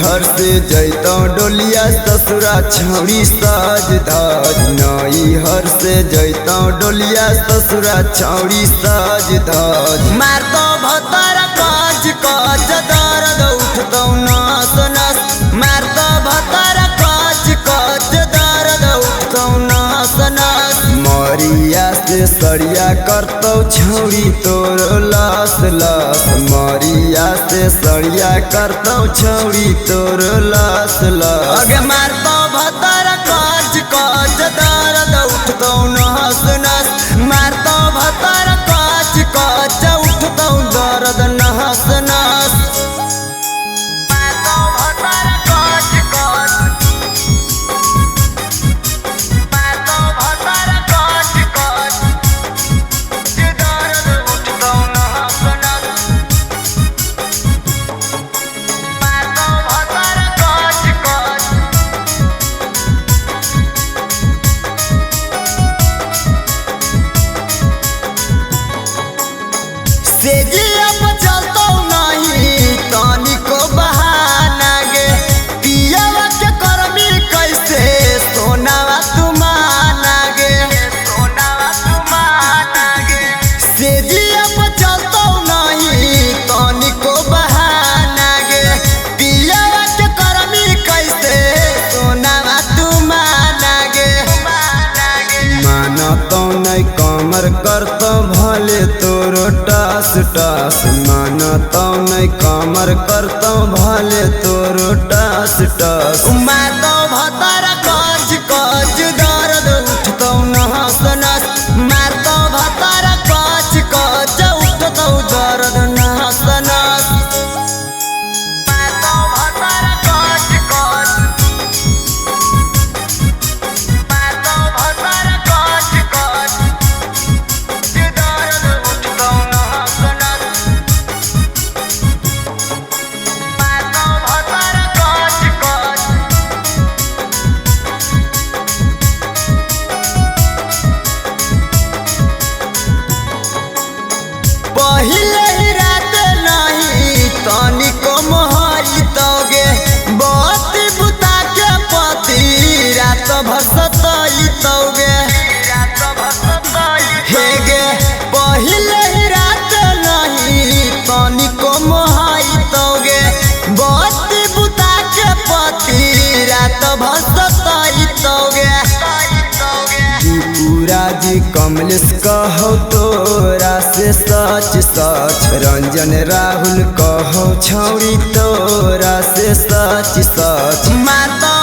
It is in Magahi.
हर से जैतौ डोलिया ससुरा छौड़ी साज धाज। नई हर से जैतौ डोलिया ससुरा छौड़ी साज धाज। मारतौ भतर कच कच दर्द उठतौ नस नस। मारतौ भतर कच कच दर्द उठतौ नस नस। मरिया से सरिया करतौ छौड़ी तोर लास लास। मरिया से सरिया करतौ छौड़ी तोर लास लास। अगे मारतौ भतर कच कच दर्द उठतौ नस नस। मारतौ भतर कच कच उठतौ दर्द नस नस। मारतौ भतर कच कच। मारतौ भतर कच कच दर्द उठतौ नस नस। मारतौ भतर कच कच। सेजिया पर चलतौ नहीं तनिको बहाना गे। पियावा के करमी कैसे सोनावा तुमाना गे। सोनावा तुमाना गे। सेजिया पर चलतौ नहीं तनिको बहाना गे। पियावा के करमी कैसे सोनावा तुमाना गे। मानतौ नै कमर करतौ भले तोरो टास टास। मानतौ नै कमर करतौ भले तोरो टास टास। मारतौ भतर कच कच दर्द उठतौ नस नस। मारतौ भतर कच कच उठतौ दर्द नस नस। मारतौ भतर कच कच। मारतौ भतर कच कच दर्द उठतौ नस नस। मारतौ भतर कच कच। पहिले ही रात नहीं तनिको मोहरी तोगे। बत्ती बुता के पति रात भर सतई तोगे। हे गे पहिले ही रात नहीं तनिको मोहरी तोगे। बत्ती बुता के पति रात भर सतई तोगे। जी कमलेश कहो तोरा से सच सच। रंजन राहुल कहो छौड़ी तोरा से सच सच। मारतौ